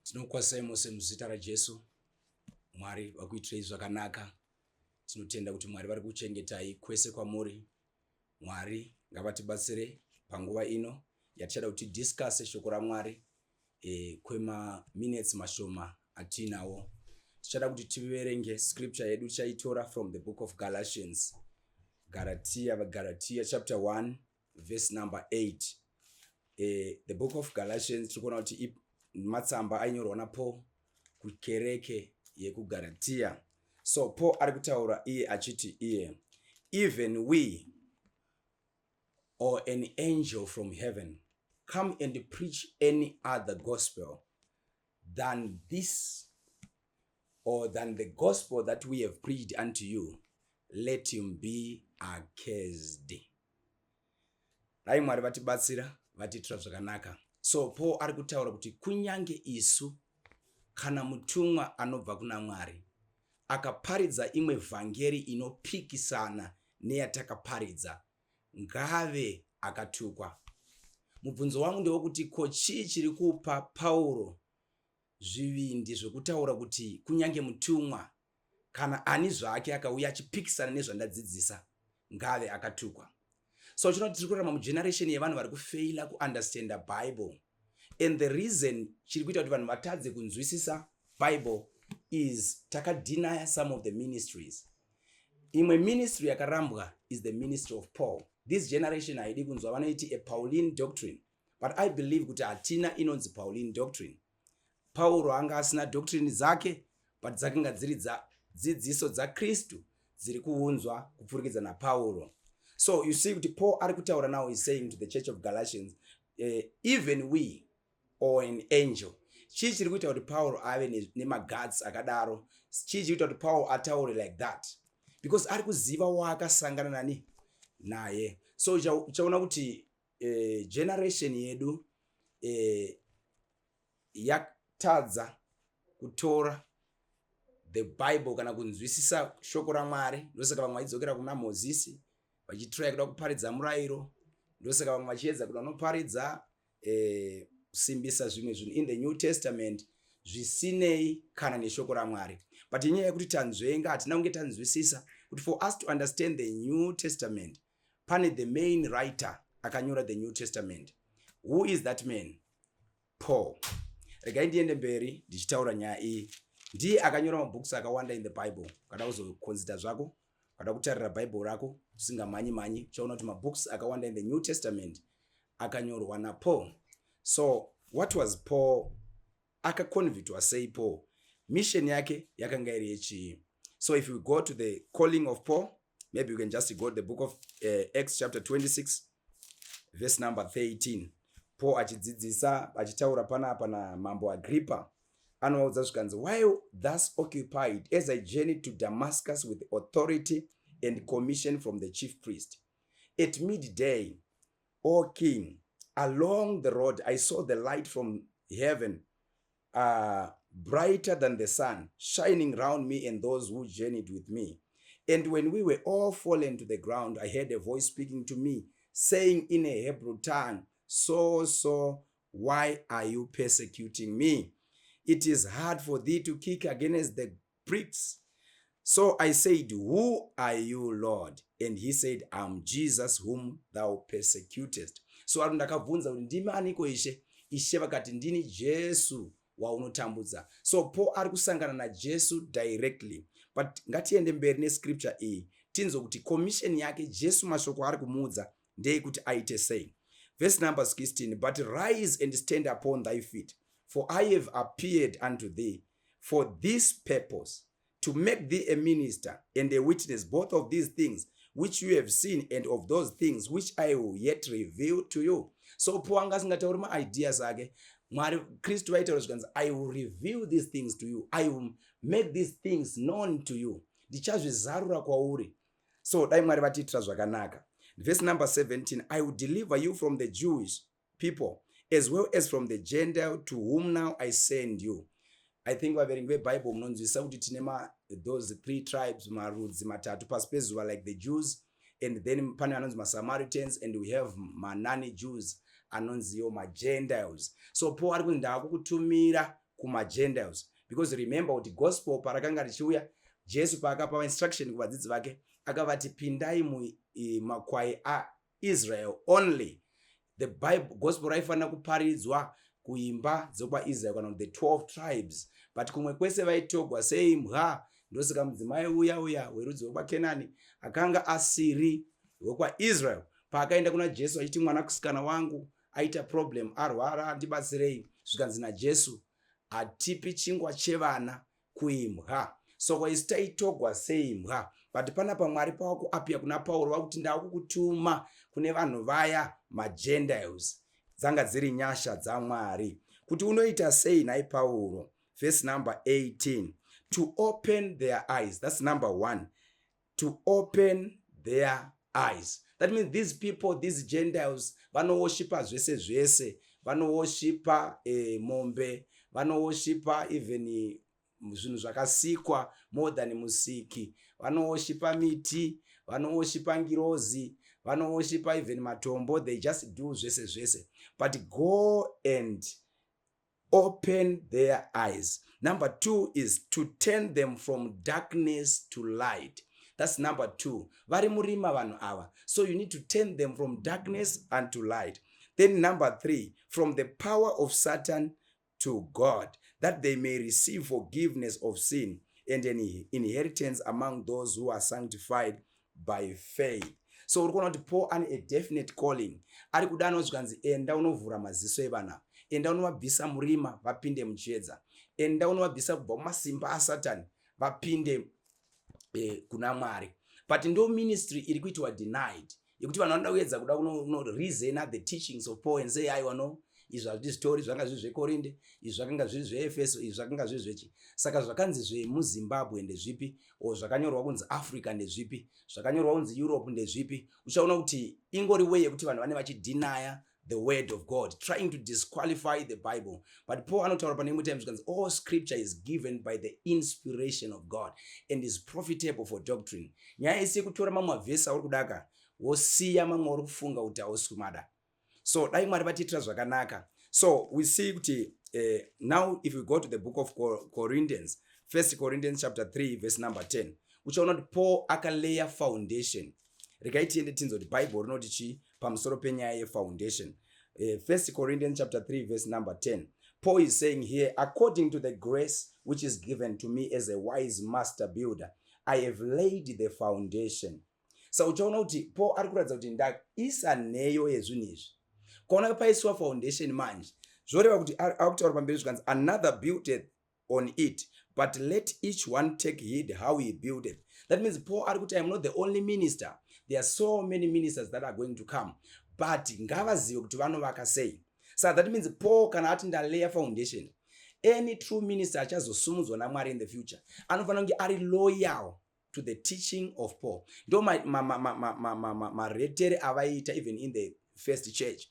Tinokukwazisai mose muzita raJesu. Mwari vakuitirei zvakanaka. Tinotenda kuti Mwari vari kuchengetai kwese kwamuri. Mwari ngavatibatsire panguva ino yatichada kuti tidiscusse shoko raMwari kwemaminutes mashoma atiinawo. Tichada kuti tiverenge scripture yedu, tichaitora from the book of Galatians. Galatia, Galatia chapter 1 verse number 8. The book of Galatians, tiri kuona kuti matsamba ainyorwa naPaul kukereke yekuGalatia. So Paul ari kutaura iye achiti iye, "Even we or an angel from heaven come and preach any other gospel than this or than the gospel that we have preached unto you, let him be accursed." Dai Mwari vatibatsira, vatiitira zvakanaka. So Paul ari kutaura kuti kunyange isu kana mutumwa anobva kuna Mwari akaparidza imwe vhangeri inopikisana neyatakaparidza, ngave akatukwa. Mubvunzo wangu ndewekuti, ko chii chiri kupa Pauro zvivindi zvekutaura kuti kunyange mutumwa kana ani zvake akauya achipikisana nezvandadzidzisa ngave akatukwa? So chinoti tiri kurarama mugeneration yevanhu vari kufeila kuunderstanda Bible, and the reason chiri kuita kuti vanhu vatadze kunzwisisa Bible is takadenia some of the ministries. Imwe ministry yakarambwa is the ministry of Paul. This generation haidi kunzwa, vanoiti a Pauline doctrine, but I believe kuti hatina inonzi Pauline doctrine. Pauro anga asina doctrine dzake, but dzakanga dziri dzidziso dzaKristu dziri kuunzwa kupfurikidza naPauro. So you see kuti Paul ari kutaura, now is saying to the church of Galatians, even we or an angel. Chii chiri kuita kuti Pauro ave nemaguts akadaro? Chii chiri kuita kuti Paul ataure like that? Because ari kuziva waakasangana nani naye. So uchaona kuti generation yedu yatadza kutora the Bible kana kunzwisisa shoko raMwari. Ndosaka vamwe vachidzokera kuna Mozisi vachitry kuda kuparidza murayiro. Ndosaka vamwe vachiedza kuda kunoparidza kusimbisa zvimwe zvinhu in the New Testament zvisinei kana neshoko raMwari. But inyaya yekuti tanzvenga, hatina kunge tanzwisisa kuti for us to understand the New Testament, pane the main writer akanyora the New Testament. Who is that man? Paul. Regai ndiende mberi ndichitaura nyaya iyi. Ndiye akanyora mabooks akawanda in the Bible. Kada kuzoconsider zvako, kada kutarira Bible rako usingamhanyi mhanyi, uchaona kuti mabooks akawanda in the New Testament akanyorwa naPaul. So what was Paul? Akaconvertwa sei Paul? Mission yake yakanga iri yechii? So if we go to the calling of Paul, maybe we can just go to the book of Acts chapter 26 verse number 13. Paul achidzidzisa, achitaura panapa namambo Agrippa, anovaudza zvikanzi, "While thus occupied, as I journeyed to Damascus with authority and commission from the chief priest, at midday, O king, along the road I saw the light from heaven, brighter than the sun, shining round me and those who journeyed with me. And when we were all fallen to the ground, I heard a voice speaking to me, saying in a Hebrew tongue, 'Saul, Saul, why are you persecuting me? It is hard for thee to kick against the pricks.' So I said, 'Who are you, Lord?' And he said, 'I'm Jesus whom thou persecutest.' So ari ndakabvunza kuti, 'Ndimi aniko, Ishe?' Ishe vakati, 'Ndini Jesu waunotambudza.' So Paul ari kusangana naJesu directly. But ngatiende mberi nescripture iyi, tinzwe kuti commission yake, Jesu mashoko ari kumuudza ndeyekuti aite sei. Verse number 16: "But rise and stand upon thy feet, for I have appeared unto thee for this purpose, to make thee a minister and a witness both of these things which you have seen and of those things which I will yet reveal to you." So Paul anga asingatauri maideas ake. Mwari, Kristu vaitaura zvikanzi, "I will reveal these things to you. I will make these things known to you. Ndichazvizarura kwauri." So dai Mwari vatiitira zvakanaka. Verse number 17: "I will deliver you from the Jewish people as well as from the Gentile, to whom now I send you." I think vaverengi veBible munonzwisisa kuti tine those three tribes, marudzi matatu pasi pezuva, like the Jews, and then pane anonzi maSamaritans, and we have manon Jews anonziwo maGentiles. So Paul ari kunzi, "Ndaakukutumira." kumagentiles, because remember kuti gospel parakanga richiuya, Jesu paakapa instruction kuvadzidzi vake, akavati, "Pindai mumakwai aIsrael only." The Bible, gospel raifanira kuparidzwa kuimba dzokwaIsrael, kana the 12 tribes, but kumwe kwese vaitogwa seimbwa. Ndosaka mudzimai uya uya werudzi wekwaKenani akanga asiri wekwaIsrael, paakaenda kuna Jesu achiti, "Mwanakusikana wangu aita problem, arwara, ndibatsirei," zvikanzi naJesu, "Hatipi chingwa chevana kuimbwa." Soko isu taitogwa seimbwa, but panapa Mwari pavakuappear kuna Pauro, vakuti, "Ndakukutuma kune vanhu vaya, magentiles." Dzanga dziri nyasha dzaMwari. Kuti unoita sei nhai Pauro? Verse number 18, to open their eyes. That's number one, to open their eyes. That means these people, these Gentiles, vanowoshipa zvese zvese. Vanowoshipa mombe, vanowoshipa even zvinhu zvakasikwa more than Musiki, vanowoshipa miti, vanowoshipa ngirozi, vanowoshipa even matombo. They just do zvese zvese. But go and open their eyes. Number two is to turn them from darkness to light. That's number two. Vari murima vanhu ava, so you need to turn them from darkness unto light. Then number three, from the power of Satan to God, that they may receive forgiveness of sin and an inheritance among those who are sanctified by faith. So uri kuona kuti Paul ane a definite calling. Ari kudanwa, zvikanzi, "Enda unovhura maziso evana, enda unovabvisa murima vapinde muchiedza, enda unovabvisa kubva mumasimba aSatani vapinde kuna Mwari." But ndo ministry iri kuitwa denied, yekuti vanhu vanoda kuedza kuda kunoreasona the teachings of Paul and say, "Aiwa, no, izvi hazviti zvitori, zvanga zviri zveKorinde, izvi zvakanga zviri zveEfeso, izvi zvakanga zviri zvechi." Saka zvakanzi zvemuZimbabwe ndezvipi, o zvakanyorwa kunzi Africa ndezvipi, zvakanyorwa kunzi Europe ndezvipi? Uchaona kuti ingori way yekuti vanhu vane vachidenia the word of God, trying to disqualify the Bible. But Paul anotaura pane imwe time, zvikanzi, "All scripture is given by the inspiration of God and is profitable for doctrine." Nyaya isi yekutora mamwe mavhesi auri kudaka, wosiya mamwe uri kufunga kuti hausi kumada. So dai Mwari vatiitira zvakanaka. So we see kuti now if we go to the book of Corinthians, First Corinthians chapter 3 verse number 10, uchaona kuti Paul akaleya foundation. Regai tiende tinzwa kuti Bible rinoti chii pamusoro penyaya yefoundation. First Corinthians chapter 3 verse number 10, Paul is saying here, "According to the grace which is given to me as a wise master builder, I have laid the foundation." So uchaona kuti Paul ari kuratidza kuti ndaisa nheyo yezvinhu izvi. Kaona paiswa foundation manje, zvoreva kuti akutaura pamberi, zvikanzi, "Another buildeth on it, but let each one take heed how he buildeth." That means Paul ari kuti, "I am not the only minister. There are so many ministers that are going to come, but ngavazive kuti vanovaka sei." So that means Paul kana ati, "Ndaleya foundation," any true minister achazosumudzwa naMwari in the future anofanira kunge ari loyal to the teaching of Paul. Ndo maretere avaiita even in the first church.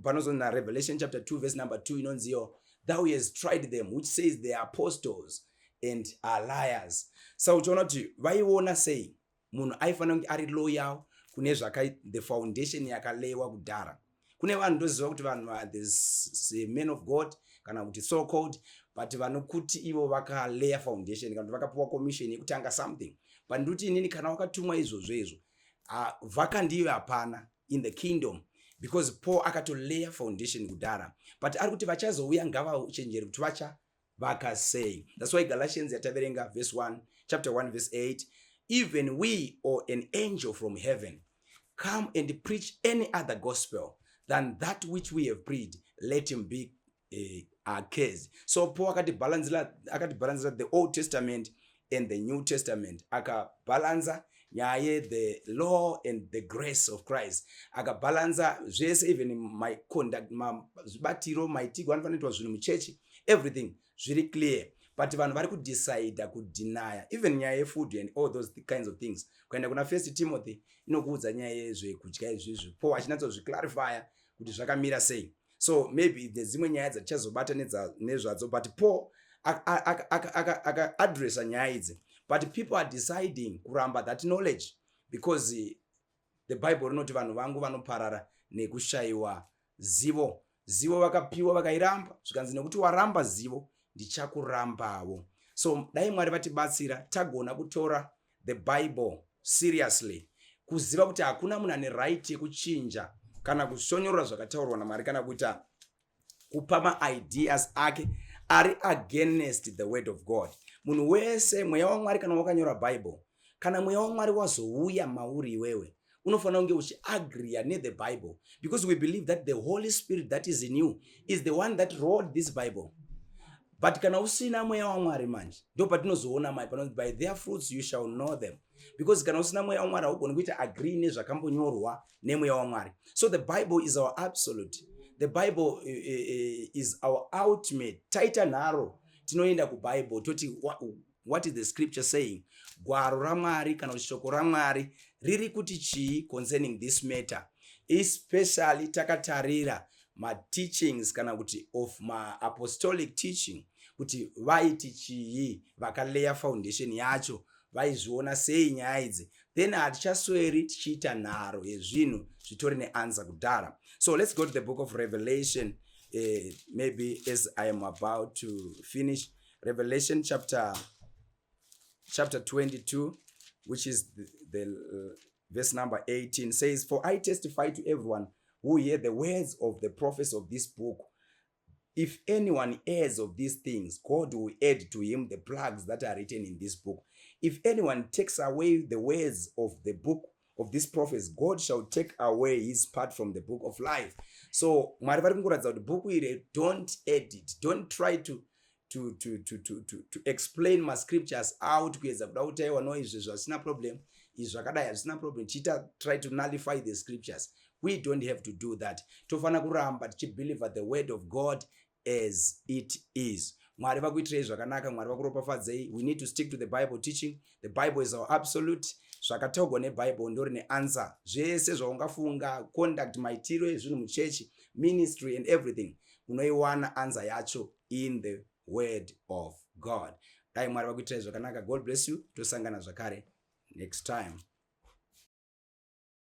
Panozonzi naRevelation chapter 2 verse number 2, inonziyo, "Thou has tried them which says they are apostles and are liars." Saka uchiona kuti vaiona sei munhu aifanira kunge ari loyal kune zvaka the foundation yakalewa kudhara. Kune vanhu, ndoziva kuti vanhu, the men of God, kana kuti so called, but vanokuti ivo vakaleya foundation kana kuti vakapiwa commission yekutanga something. But ndikuti inini, kana wakatumwa izvozvo izvo, vakandive hapana in the kingdom, because Paul akatoleya foundation kudhara, but ari kuti vachazouya ngavachenjere kuti vachavaka sei. That's why Galatians yataverenga, verse 1, chapter 1 verse 8, "Even we or an angel from heaven come and preach any other gospel than that which we have preached, let him be accursed." So Paul akatibhalanzira the Old Testament and the New Testament, akabhalanza nyaya yethe law and the grace of Christ, akabhalanza zvese, even my conduct, zvibatiro, maitirwo anofanira kuitwa zvinhu muchechi, everything zviri clear. But vanhu vari kudecida kudenia even nyaya yefood and all those kinds of things. Kuenda kuna First Timothy, inokuudza nyaya yezvekudya izvizvi, Paul achinyatsozviclarifya kuti zvakamira sei. So maybe nedzimwe nyaya dzatichazobata nezvadzo, but Paul akaadressa nyaya idzi. But people are deciding kuramba that knowledge, because the Bible rinoti vanhu vangu vanoparara nekushayiwa zivo. Zivo vakapiwa, vakairamba, zvikanzi, "Nekuti waramba zivo." Ndichakurambawo. So dai Mwari vatibatsira tagona kutora the Bible seriously, kuziva kuti hakuna munhu ane right yekuchinja kana kushonyorora zvakataurwa naMwari kana kuita kupa maideas ake ari against the word of God. Munhu wese, mweya waMwari kana wakanyora Bible, kana mweya waMwari wazouya mauri iwewe, unofanira kunge uchiagreea nethe Bible, because we believe that the Holy Spirit that is in you is the one that wrote this Bible. But kana usina mweya waMwari manje, ndo patinozoona mai panonzi, "By their fruits you shall know them," because kana usina mweya waMwari haugoni kuita agree nezvakambonyorwa nemweya waMwari. So the Bible is our absolute. The Bible is our ultimate. Taita nharo, tinoenda kuBible toti, "What is the scripture saying? Gwaro raMwari kana kuti shoko raMwari riri kuti chii concerning this matter?" Especially takatarira mateachings kana kuti of maapostolic teaching, kuti vaiti chii, vakaleya foundation yacho, vaizviona sei nyaya idzi. Then hatichasweri tichiita nharo yezvinhu zvitori neanswer kudhara. So let's go to the book of Revelation. Maybe as I am about to finish, Revelation chapter 22, which is the verse number 18, says, "For I testify to everyone who hear the words of the prophets of this book, if anyone adds of these things, God will add to him the plagues that are written in this book. If anyone takes away the words of the book of these prophets, God shall take away his part from the book of life." So Mwari vari kungoratidza kuti bhuku iri, don't edit, don't try to explain mascriptures out, kuedza kuda kuti aiwa, no, izvi zvasina problem, izvi zvakadai hazvisina problem, chiita try to nullify the scriptures. We don't have to do that. Tofanira kuramba tichibelieve the word of God as it is. Mwari vakuitirei zvakanaka, Mwari vakuropafadzei. We need to stick to the Bible teaching. The Bible is our absolute. Zvakataurwa neBible ndori neanswer. Zvese zvaungafunga, conduct, maitiro ezvinhu muchechi, ministry and everything, unoiwana answer yacho in the word of God. Dai Mwari vakuitirai zvakanaka. God bless you. Tosangana zvakare next time.